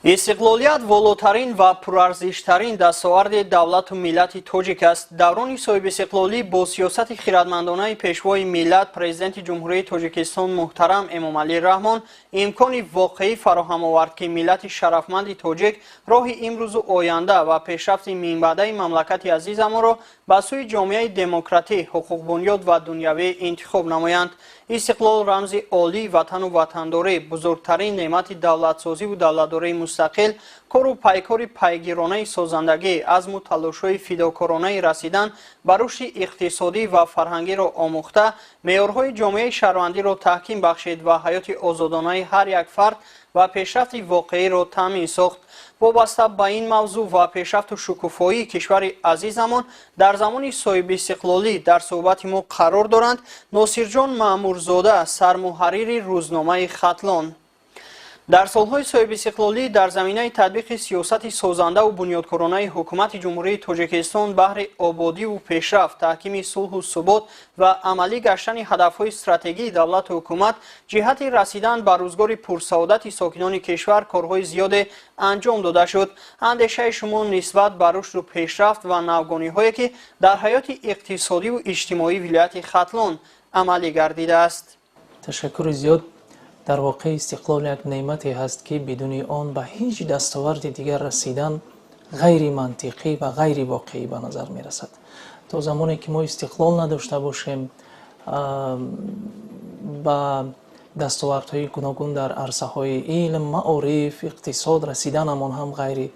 Истиқлолият волотарин ва пурарзиштарин дастоварди давлату миллати тоҷик аст. Даврони соҳибистиқлолӣ бо сиёсати хиратмандонаи Пешвои миллат, Президенти Ҷумҳурии Тоҷикистон муҳтарам Эмомалӣ Раҳмон имкони воқеӣ фароҳам овард, ки миллати шарафманди тоҷик роҳи имрӯзу оянда ва пешрафти минбаъдаи мамлакати азизамонро ба сӯи ҷомеаи демократӣ, ҳуқуқбунёд ва дунявӣ интихоб намоянд. Истиқлол рамзи олии ватану ватандорӣ, бузургтарин неъмати давлатсозиву давлатдории мустақил, кору пайкори пайгиронаи созандагӣ, азму талошҳои фидокоронаи расидан ба рушди иқтисодӣ ва фарҳангиро омӯхта, меъёрҳои ҷомеаи шаҳрвандиро таҳким бахшид ва ҳаёти озодонаи ҳар як фард ва пешрафти воқеиро таъмин сохт. Вобаста ба ин мавзӯъ ва пешрафту шукуфоии кишвари азизамон дар замони соҳибистиқлолӣ дар суҳбати мо қарор доранд Носирҷон Маъмурзода, сармуҳаррири рӯзномаи «Хатлон». Дар солҳои соҳибистиқлолӣ дар заминаи татбиқи сиёсати созандаву бунёдкоронаи Ҳукумати Ҷумҳурии Тоҷикистон баҳри ободиву пешрафт, таҳкими сулҳу субот ва амалӣ гаштани ҳадафҳои стратегии давлату ҳукумат ҷиҳати расидан ба рӯзгори пурсаодати сокинони кишвар корҳои зиёде анҷом дода шуд. Андешаи шумо нисбат ба рушду пешрафт ва навгониҳое, ки дар ҳаёти иқтисодиву иҷтимоии вилояти Хатлон амалӣ гардидааст? Ташаккури зиёд. Дар воқеъ, истиқлол як неъмате ҳаст, ки бидуни он ба ҳеҷ дастоварди дигар расидан ғайримантиқӣ ва ғайривоқеӣ ба назар мерасад. То замоне ки мо истиқлол надошта бошем, ба дастовардҳои гуногун дар арсаҳои илм, маориф, иқтисод расиданамон ҳам ғайри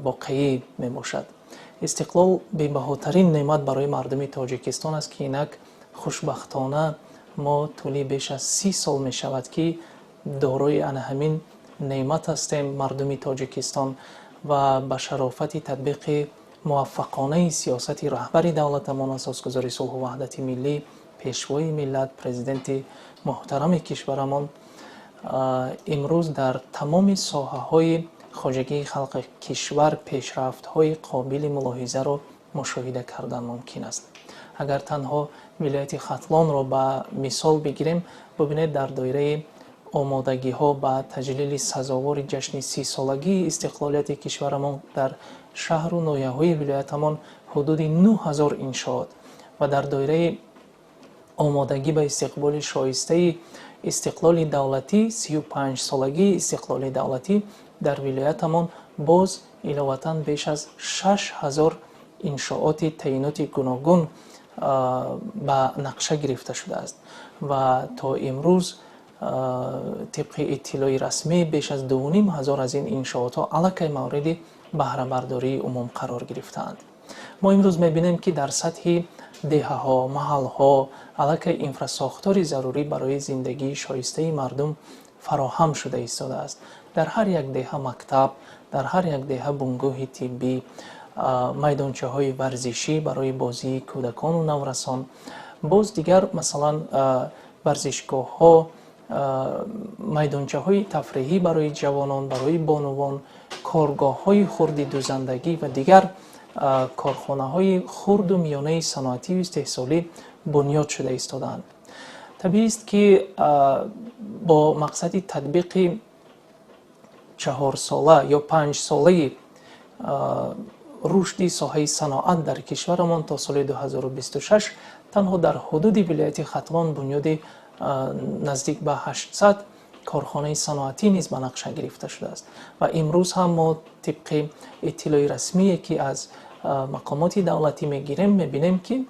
воқеӣ мебошад. Истиқлол бебаҳотарин неъмат барои мардуми Тоҷикистон аст, ки инак хушбахтона мо тӯли беш аз 30 сол мешавад, ки дорои ана ҳамин неъмат ҳастем, мардуми Тоҷикистон. Ва ба шарофати татбиқи муваффақонаи сиёсати раҳбари давлатамон, Асосгузори сулҳу ваҳдати миллӣ, Пешвои миллат, Президенти муҳтарами кишварамон, имрӯз дар тамоми соҳаҳои хоҷагии халқи кишвар пешрафтҳои қобили мулоҳизаро мушоҳида кардан мумкин аст. Агар танҳо вилояти Хатлонро ба мисол бигирем, бубинед, дар доираи омодагиҳо ба таҷлили сазовори ҷашни 30-солагии истиқлолияти кишварамон дар шаҳру ноҳияҳои вилоятамон ҳудуди 9000 иншоот ва дар доираи омодагӣ ба истиқболи шоистаи истиқлоли давлатӣ, 35-солагии истиқлоли давлатӣ, дар вилоятамон боз иловатан беш аз 6000 иншооти таъиноти гуногун ба нақша гирифта шудааст. Ва то имрӯз, тибқи иттилои расмӣ, беш аз 2500 аз ин иншоотҳо аллакай мавриди баҳрабардории умум қарор гирифтаанд. Мо имрӯз мебинем, ки дар сатҳи деҳаҳо, маҳалҳо аллакай инфрасохтори зарурӣ барои зиндагии шоистаи мардум фароҳам шуда истодааст. Дар ҳар як деҳа мактаб, дар ҳар як деҳа бунгоҳи тиббӣ, майдончаҳои варзишӣ барои бозии кӯдакону наврасон, боз дигар, масалан, варзишгоҳҳо, майдончаҳои тафриҳӣ барои ҷавонон, барои бонувон, коргоҳҳои хурди дузандагӣ ва дигар корхонаҳои хурду миёнаи саноатию истеҳсолӣ бунёд шуда истодаанд. Табиист, ки бо мақсади татбиқи 4-сола ё 5-солаи рушди соҳаи саноат дар кишварамон то соли 2026 танҳо дар ҳудуди вилояти Хатлон бунёди наздик ба 800 корхонаи саноатӣ низ ба нақша гирифта шудааст. Ва имрӯз ҳам мо тибқи иттилои расмие, ки аз мақомоти давлатӣ мегирем, мебинем, ки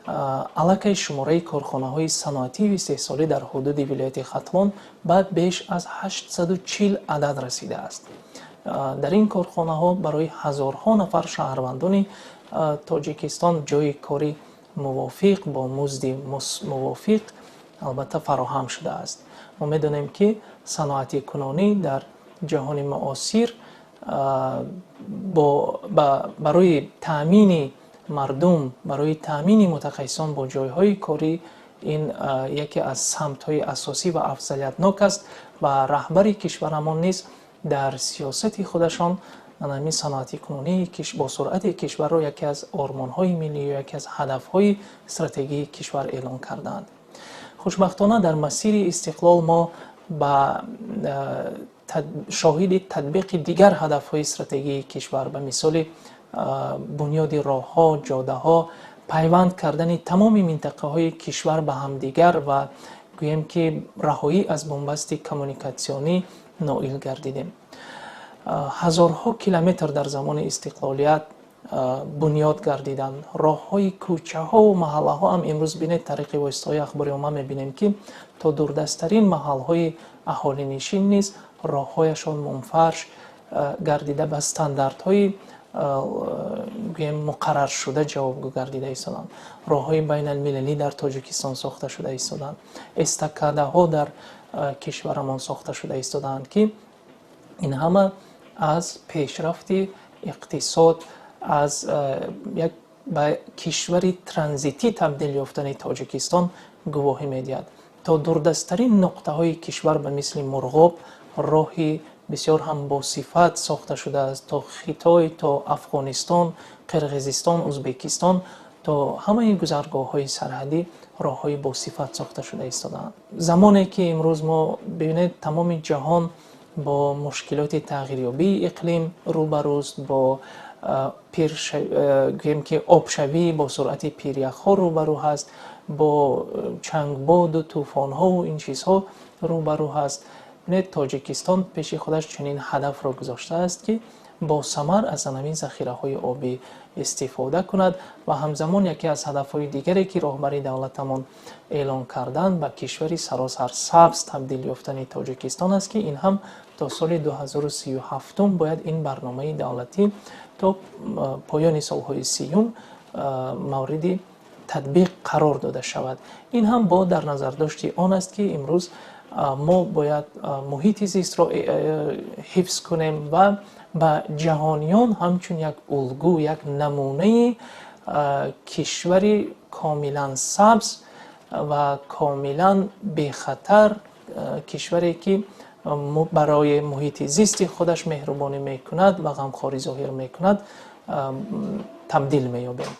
аллакай шумораи корхонаҳои саноатию истеҳсолӣ дар ҳудуди вилояти Хатлон ба беш аз 840 адад расидааст. Дар ин корхонаҳо барои ҳазорҳо нафар шаҳрвандони Тоҷикистон ҷойи кори мувофиқ бо музди мувофиқ албатта фароҳам шудааст. Мо медонем, ки саноатикунонӣ дар ҷаҳони муосир барои таъмини мардум, барои таъмини мутахассисон бо ҷойҳои корӣ ин яке аз самтҳои асосӣ ва афзалиятнок аст. Ва раҳбари кишварамон низ дар сиёсати худашон ҳамин саноатикунонии бо суръати кишварро яке аз ормонҳои миллӣ ё яке аз ҳадафҳои стратегии кишвар эълон кардаанд. Хушбахтона, дар масири истиқлол мо ба Шоҳиди татбиқи дигар ҳадафҳои стратегии кишвар, ба мисоли бунёди роҳҳо, ҷодаҳо, пайванд кардани тамоми минтақаҳои кишвар ба ҳамдигар ва гӯем ки раҳоӣ аз бунбасти коммуникатсионӣ ноил гардидем. Ҳазорҳо километр дар замони истиқлолият бунёд гардиданд роҳҳои, кӯчаҳову маҳаллаҳо. Ҳам имрӯз бинед, тариқи воситаҳои ахбори омма мебинем, ки то дурдасттарин маҳалҳои аҳолинишин низ роҳҳояшон мунфарш гардида, ба стандартҳои гӯем муқарраршуда ҷавобгӯ гардида истоданд. Роҳҳои байналмилалӣ дар Тоҷикистон сохта шуда истоданд, эстакадаҳо дар кишварамон сохта шуда истодаанд, ки ин ҳама аз пешрафти иқтисод, аз як ба кишвари транзитӣ табдил ёфтани Тоҷикистон гувоҳӣ медиҳад. То дурдасттарин нуқтаҳои кишвар, ба мисли Мурғоб, роҳи бисёр ҳам босифат сохта шудааст. То Хитой, то Афғонистон, Қирғизистон, Узбекистон, то ҳамаи гузаргоҳҳои сарҳадӣ роҳҳои босифат сохта шуда истодаанд. Замоне ки имрӯз мо бибинед, тамоми ҷаҳон бо мушкилоти тағйирёбии иқлим рӯбарӯст, бо гӯем ки обшавӣ бо суръати пиряхҳо рӯбарӯ ҳаст, бо чангбоду тӯфонҳову ин чизҳо рӯбарӯ ҳаст, бинед, Тоҷикистон пеши худаш чунин ҳадафро гузоштааст, ки босамар аз ҳамин захираҳои обӣ истифода кунад. Ва ҳамзамон яке аз ҳадафҳои дигаре, ки роҳбари давлатамон эълон карданд, ба кишвари саросар сабз табдил ёфтани Тоҷикистон аст, ки ин ҳам то соли 2037 бояд ин барномаи давлатӣ то поёни солҳои 30-ум мавриди татбиқ қарор дода шавад. Ин ҳам бо дар назардошти он аст, ки имрӯз мо бояд муҳити зистро ҳифз кунем ва ба ҷаҳониён ҳамчун як улгӯ, як намунаи кишвари комилан сабз ва комилан бехатар, кишваре ки барои муҳити зисти худаш меҳрубонӣ мекунад ва ғамхорӣ зоҳир мекунад, табдил меёбем.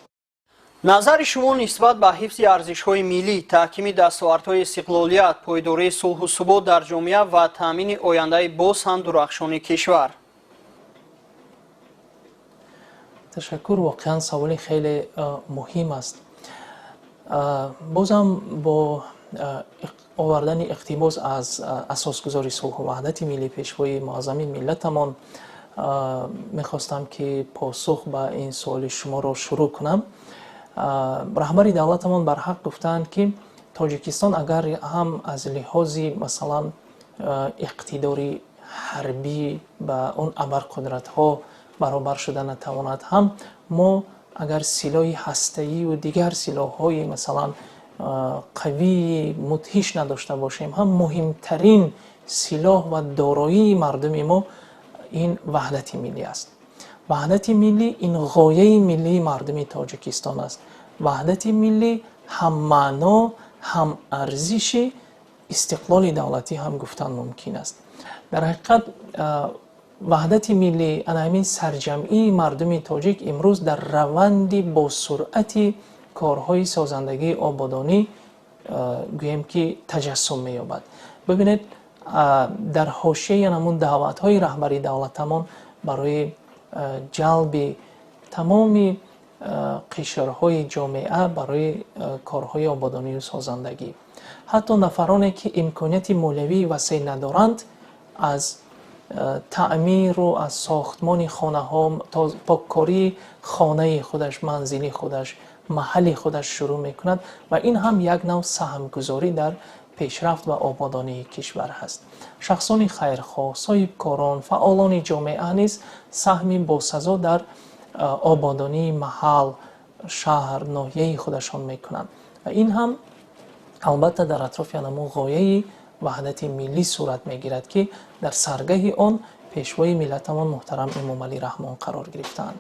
Назари шумо нисбат ба ҳифзи арзишҳои миллӣ, таҳкими дастовардҳои истиқлолият, пойдории сулҳу субот дар ҷомеа ва таъмини ояндаи боз ҳам дурахшони кишвар? Ташаккур, воқеан саволи хеле муҳим аст. Бозам бо овардани иқтибос аз асосгузори сулҳу ваҳдати миллӣ, Пешвои муаззами миллатамон, мехостам, ки посух ба ин суоли шуморо шурӯъ кунам. Раҳбари давлатамон барҳақ гуфтаанд, ки Тоҷикистон агар ҳам аз лиҳози, масалан, иқтидори ҳарбӣ ба он абарқудратҳо баробар шуда натавонад ҳам, мо агар силоҳи ҳастаию дигар силоҳҳои, масалан, қавии мудҳиш надошта бошем ҳам, муҳимтарин силоҳ ва дороии мардуми мо ин ваҳдати миллӣ аст. Ваҳдати миллӣ ин ғояи миллии мардуми Тоҷикистон аст. Ваҳдати миллӣ ҳам маъно, ҳам арзиши истиқлоли давлатӣ ҳам гуфтан мумкин аст. Дар ҳақиқат, ваҳдати миллӣ, ана ҳамин сарҷамъии мардуми тоҷик имрӯз дар раванди босуръати корҳои созандагии ободонӣ, гӯем ки, таҷассум меёбад. Бибинед, дар ҳошияи ҳамун даъватҳои раҳбари давлатамон барои ҷалби тамоми қишрҳои ҷомеа барои корҳои ободонию созандагӣ, ҳатто нафароне, ки имконияти молиявии васеъ надоранд, аз таъмиру аз сохтмони хонаҳо то поккории хонаи худаш, манзили худаш, маҳалли худаш шурӯъ мекунад ва ин ҳам як нав саҳмгузорӣ дар пешрафт ва ободонии кишвар ҳаст. Шахсони хайрхоҳ, соҳибкорон, фаъолони ҷомеа низ саҳми босазо дар ободонии маҳал, шаҳр, ноҳияи худашон мекунанд ва ин ҳам албатта дар атрофи ҳамон ғояи ваҳдати миллӣ сурат мегирад, ки дар саргаҳи он Пешвои миллатамон муҳтарам Эмомалӣ Раҳмон қарор гирифтаанд.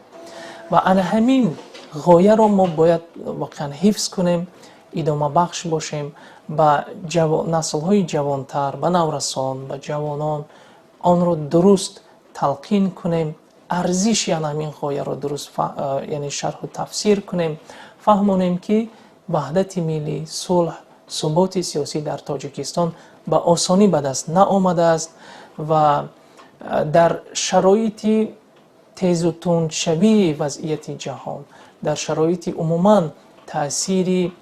Ва ана ҳамин ғояро мо бояд воқеан ҳифз кунем, идомабахш бошем, ба наслҳои ҷавонтар, ба наврасон, ба ҷавонон онро дуруст талқин кунем, арзиши ана ҳамин ғояро дуруст, яъне шарҳу тафсир кунем, фаҳмонем, ки ваҳдати миллӣ, сулҳ, суботи сиёсӣ дар Тоҷикистон ба осонӣ ба даст наомадааст ва Дар шароити тезу тундшавии вазъияти ҷаҳон, дар шароити умуман таъсири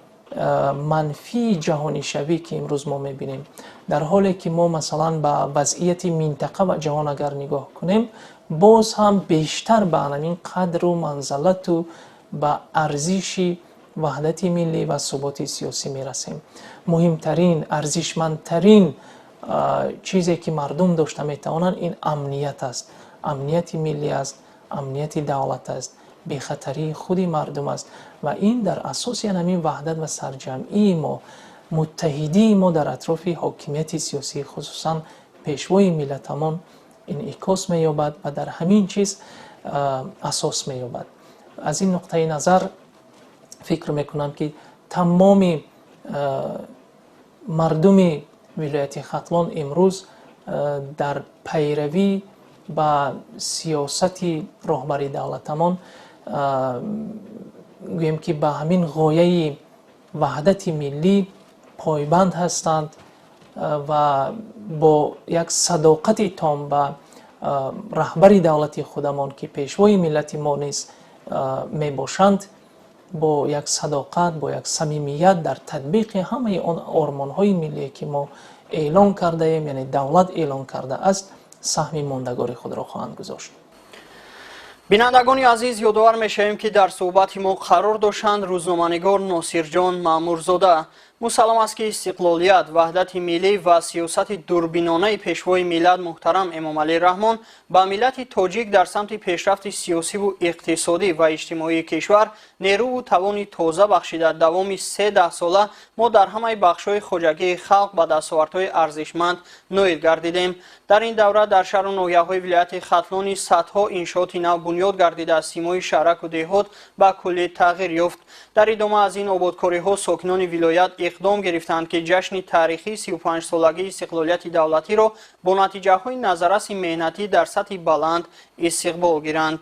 манфии ҷаҳонишавӣ, ки имрӯз мо мебинем, дар ҳоле ки мо, масалан, ба вазъияти минтақа ва ҷаҳон агар нигоҳ кунем, боз ҳам бештар ба ҳамин қадру манзалату ба арзиши ваҳдати миллӣ ва суботи сиёсӣ мерасем. Муҳимтарин, арзишмандтарин чизе, ки мардум дошта метавонанд, ин амният аст, амнияти миллӣ аст, амнияти давлат аст, бехатарии худи мардум аст. Ва ин дар асоси ҳамин ваҳдат ва сарҷамъии мо, муттаҳидии мо дар атрофи ҳокимияти сиёсӣ, хусусан пешвои миллатамон, инъикос меёбад ва дар ҳамин чиз асос меёбад. Аз ин нуқтаи назар фикр мекунам, ки тамоми мардуми вилояти Хатлон имрӯз дар пайравӣ ба сиёсати роҳбари давлатамон, гӯем ки ба ҳамин ғояи ваҳдати миллӣ пойбанд ҳастанд ва бо як садоқати том ба раҳбари давлати худамон, ки пешвои миллати мо низ мебошанд, бо як садоқат, бо як самимият дар татбиқи ҳамаи он ормонҳои миллие, ки мо эълон кардаем, яъне давлат эълон кардааст, саҳми мондагори худро хоҳанд гузошт. Бинандагони азиз, ёдовар мешавем, ки дар суҳбати мо қарор доштанд рӯзноманигор Носирҷон Маъмурзода. Мусаллам аст, ки истиқлолият, ваҳдати миллӣ ва сиёсати дурбинонаи пешвои миллат муҳтарам Эмомалӣ Раҳмон ба миллати тоҷик дар самти пешрафти сиёсиву иқтисодӣ ва иҷтимоии кишвар нерӯву тавони тоза бахшида, давоми се даҳсола мо дар ҳамаи бахшҳои хоҷагии халқ ба дастовардҳои арзишманд ноил гардидем. Дар ин давра дар шаҳру ноҳияҳои вилояти Хатлони садҳо иншооти нав бунёд гардида, симои шаҳраку деҳот ба куллӣ тағйир ёфт. Дар идома аз ин ободкориҳо сокинони вилоят иқдом гирифтанд, ки ҷашни таърихии 35-солагии истиқлолияти давлатиро бо натиҷаҳои назарраси меҳнатӣ дар сатҳи баланд истиқбол гиранд.